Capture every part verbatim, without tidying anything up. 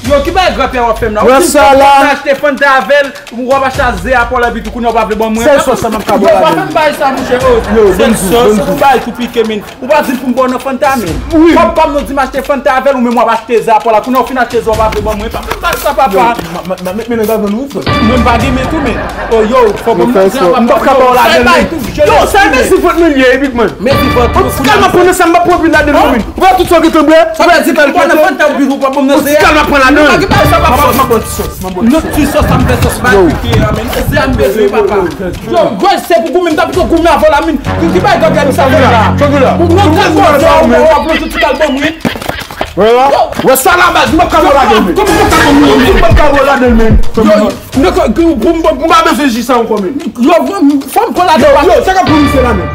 Yo, ki bagay granpè w ap fè m la? Ou di m fò m achte Fanta avè l, w ap achte ze a pou l epi tou kounye a w pa vle ban mwen. Sèl sòs sa m ap ka bò ladan l. Yo, pa fè m bagay sa, monchè. Oh, sèl sòs, ou bay kou pike, men. Ou pa di m pou m ba w nan Fanta, men. Wi. Kòb pa m non, di m achte Fanta avè l, ou menm w ap achte ze a pou la. Kounye a w fin achte ze a, w pa vle ban mwen. Pa fè m bagay sa, papa. Yo, m ap met men nan gazon wi, frè. Mwen pa gen men tou, men. Oh, yo, fò ban m nan ze a, papa. M p ap ka ba w ladan l, men. Yo, sa mezi vant mwen ye, epi mwen. Mezi vant. Yon ti kal m ap pran nan sa, m p ap pran pi ladan l, men. Ou wè tout sa w gentan bwè? Sa vle di, ou pran nan Fanta, ou pa ban m nan ze a. Yon ti kal m ap pran ladan l. M ap ba w sòs, m ap ba w sòs. Nan ti sòs, sa m fè sòs, pa pike, men. Se a m bezwen, papa. Yo, gwèl se pou goumen, m ta pito goumen avè w la, men. Ki, ki bagay gògè sa fè la? Ou nan kal manje, ou ap manje tout album, wi. Wè sa la baz, m p ap ka bo ladan l, men. Kòman m p ap ka bo ladan l, men? M p ap ka bo ladan l, men. Yo, m pa bezwen ji sa ankò, men. Yo, fò m pran ladan l. Yo, sa k ap pou misye la, men?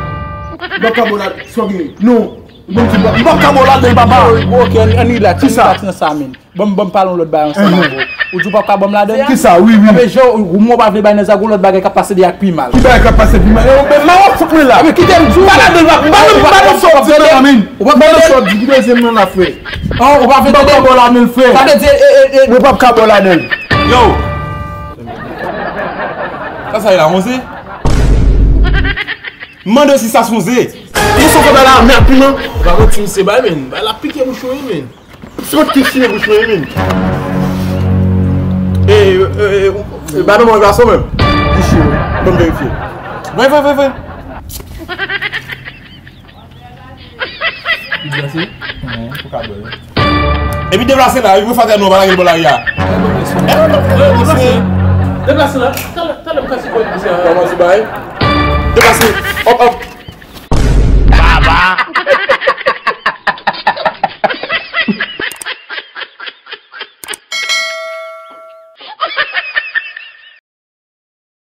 M p ap ka bo ladan l, sa w gen? Non. M p ap ka bo ladan l, papa. Ok, ann relax, ann relax nan sa, men. Ban m, ban m pale yon lòt bagay ansanm avè w. Ou di w p ap ka ban m ladan l? Kisa? Wi, wi. Anben, jan ou, ou pa vle bay nan zak, yon lòt bagay k ap pase de ak pi mal. Ki bagay k ap pase pi mal? E, men, mawa fout mwen la. Anben, kite m di w. Pa ladan l, pa, pa ladan l, pa ladan l, frè. Ou pa vle tande? Ou pa vle tande? Ou pa vle tande? Sa vle di, e, e, e. Mwen p ap ka bò ladan l. Yo! Sa, sa ye la, yon ze? M mande w si sa se yon ze. Yon sòs bay la, mèd piman. Ou pa konn si misye bay, men. Bay la pike bouch ou, wi, men. Se kot ki siye bouch mwen, men. E, e, e, e, ba nan mwen gason menm. Bouch ou, ban m verifye. Vre, vre, vre, vre. Deplase? Epi deplase la, epi fè atè nou, pa lage l bò lari a. Deplase. Deplase la. Talè, talè m ka sipòte misye a. Kòman ti bay? Deplase. Hop, hop.